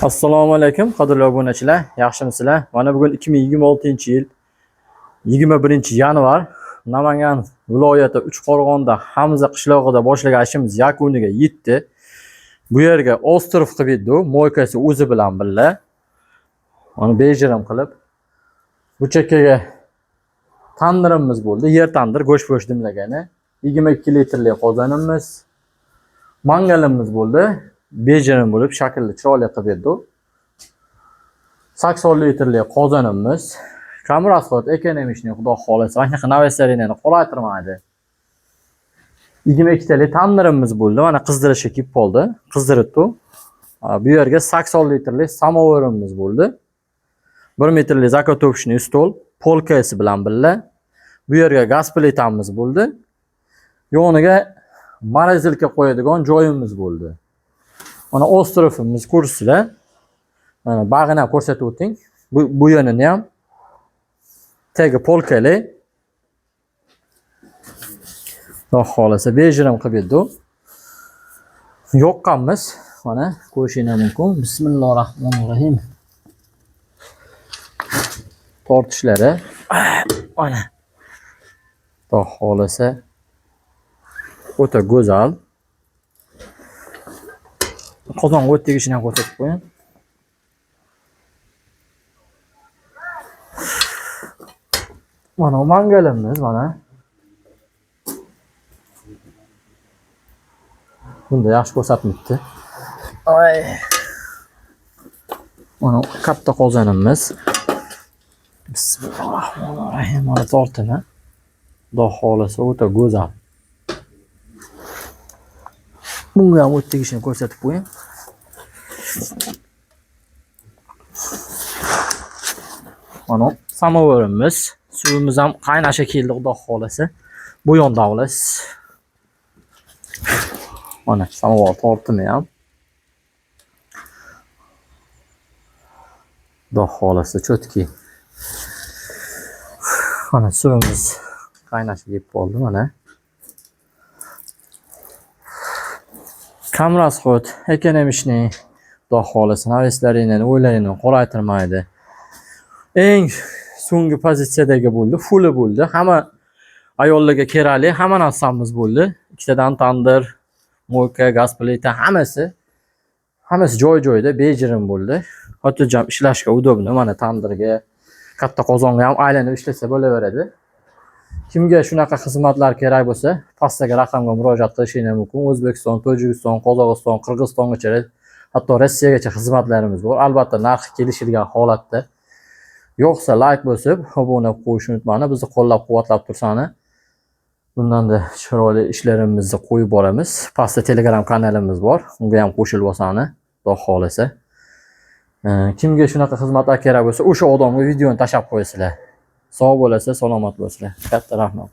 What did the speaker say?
Assalomu alaykum qadrli obunachilar, yaxshimisizlar? Mana bugun 2026-yil 21-yanvar Namangan viloyati Uchqo'rg'onda Hamza qishlog'ida boshlagan ishimiz yakuniga yetdi. Bu yerga ostrov qilib etdi, мойка si o'zi bilan birga. Mana bejirim qilib bu chekkaga tandirimiz bo'ldi. Yer tandir, go'sht bo'sh dimlagani. 22 litrli qozonimiz, mangalimiz bo'ldi. Bejirim bo'lib, shaklli chiroyli qilib berdi. 80 litrli qozonimiz. Кам расход, экономичный, xudo xohlasa. Mana shunaqa навес laringni qoraytirmaydi. 22 talik tandirimiz bo'ldi. Mana qizdirishga kelib qoldi. Qizdiribdi. Bu yerga 80 litrli samovarimiz bo'ldi. 1 metrli закотопочный stol, полка si bilan birga. Bu yerga gaz plitamiz bo'ldi. Yoniga морозилка qo'yadigan joyimiz bo'ldi. Mana остров imiz ko'rsizlar. Mana bag'ini ham ko'rsatib o'ting. Bu yonini ham tagi полка li. Xudo xohlasa bejirim qilib berdi. Yoqqanmiz. Mana ko'rishinglar mumkin. Bismillahirrohmanirrohim. Tortishlari. Mana. Xudo xohlasa o'ta go'zal. Qozonga o't tegishini ham ko'rsatib qo'ying. Mana mangalimiz mana. Bunda yaxshi ko'rsatmabdi. Ay. Mana katta qozonimiz. Bismillahirrohmanirrohim. Mana tortimi. Xudo xohlasa o'ta go'zal. Bunga ham o't tegishini ko'rsatib qo'ying. Mana samovarimiz, suvimiz ham qaynasha keldi, xudo xohlasa. Bu yonda olasiz. Mana samovar tortimi ham. Xudo xohlasa чётки. Mana suvimiz qaynasha kelib qoldi mana. Кам расход, экономичный, xudo xohlasa навес laringni, o'ylaringni qoraytirmaydi. Eng so'nggi pozitsiyadagi bo'ldi, fulli bo'ldi. Hamma ayollarga kerakli hamma narsamiz bo'ldi. Ikkitadan tandir, мойка, gaz plita hammasi hammasi joy-joyida bejirim bo'ldi. Xotirjam ishlashga удобно. Mana tandirga, katta qozonga ham aylanib ishlasa bo'laveradi. Kimga shunaqa xizmatlar kerak bo'lsa, pastdagi raqamga murojaat qilishinglar mumkin. O'zbekiston, Tojikiston, Qozog'iston, Qirg'izistongacha, hatto Rossiyagacha xizmatlarimiz bor. Albatta narxi kelishilgan holatda. Yo'qsa like bosib, obuna bo'lib qo'yishni unutmanglar. Bizni qo'llab-quvvatlab tursanglar, bundanda chiroyli ishlarimizni qo'yib boramiz. Pastda Telegram kanalimiz bor. Unga ham qo'shilib olsanglar, xudo xohlasa. Kimga shunaqa xizmatlar kerak bo'lsa, o'sha odamga videoni tashlab qo'yasizlar. Sog' bo'lasizlar, salomat bo'lasizlar. Katta rahmat.